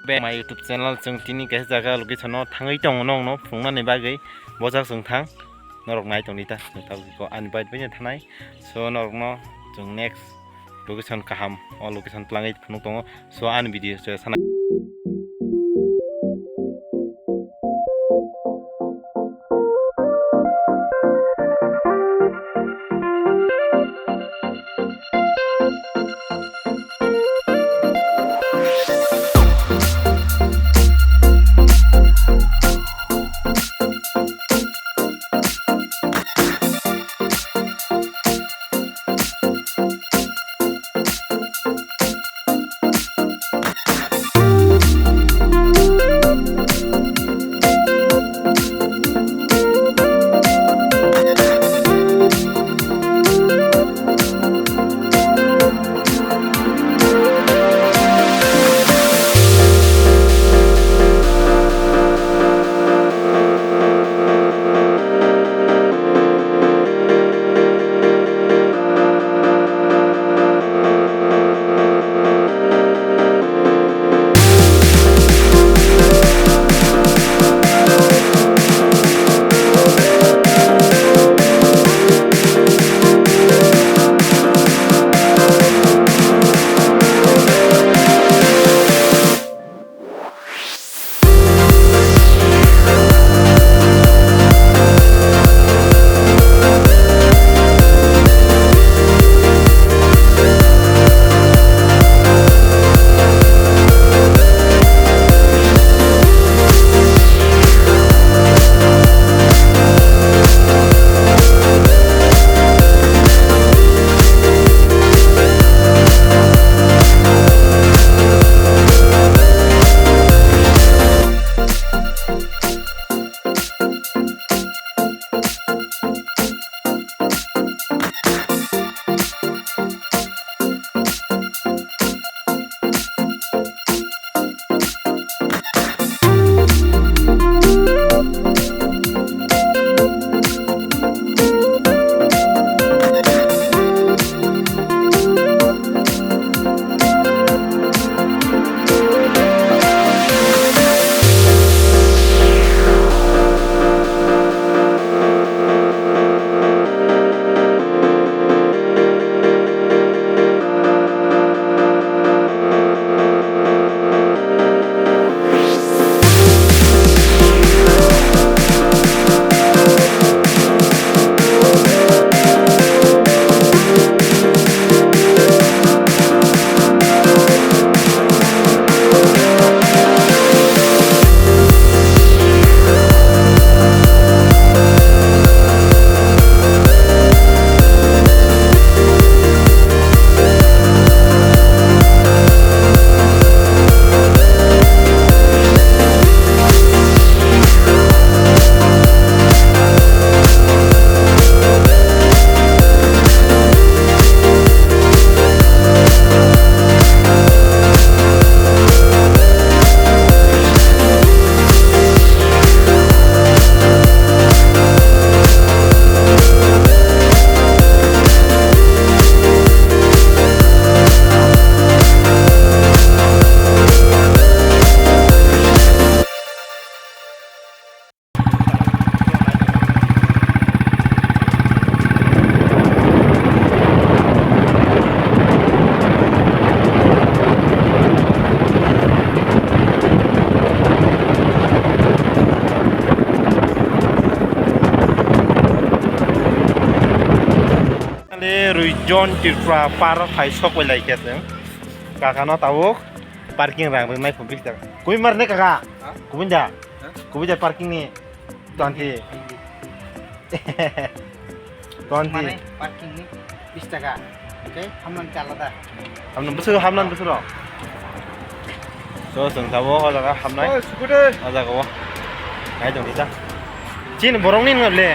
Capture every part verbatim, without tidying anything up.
Be my YouTube channel, chwng tini kaisa jaga location o thangwi tongo, nokno phunuknani bagwi bwsajak chwng thang, norok nai tongdi ta, chwng tabuk ani bike bai thanai, so norokno chwng next location kaham o location twlangwi phunuk tongo, so ani video se sana. Ale Ruijon Tripura par phai sok bai lai khe chwng. Kaka no tabuk parking rang rwnai phun bish taka. Kubui mar ne kaka? Ha? Kubui da? Ha? Kubui da parking ni? Twenty. Twenty. Mane parking ni bish taka. Oke, hamnan khe alada. Hamnan bwswk, hamnan bwswk rok. So, chwng tabuk o jaga hamnai. Oi, scooty. O jaga o. Nai tong di ta. Chini borok ni wng le.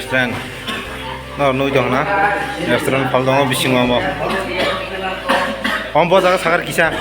Friend, no nui tong na restaurant phal tongo bisingo omo. Omo bo jaga sakar kisa.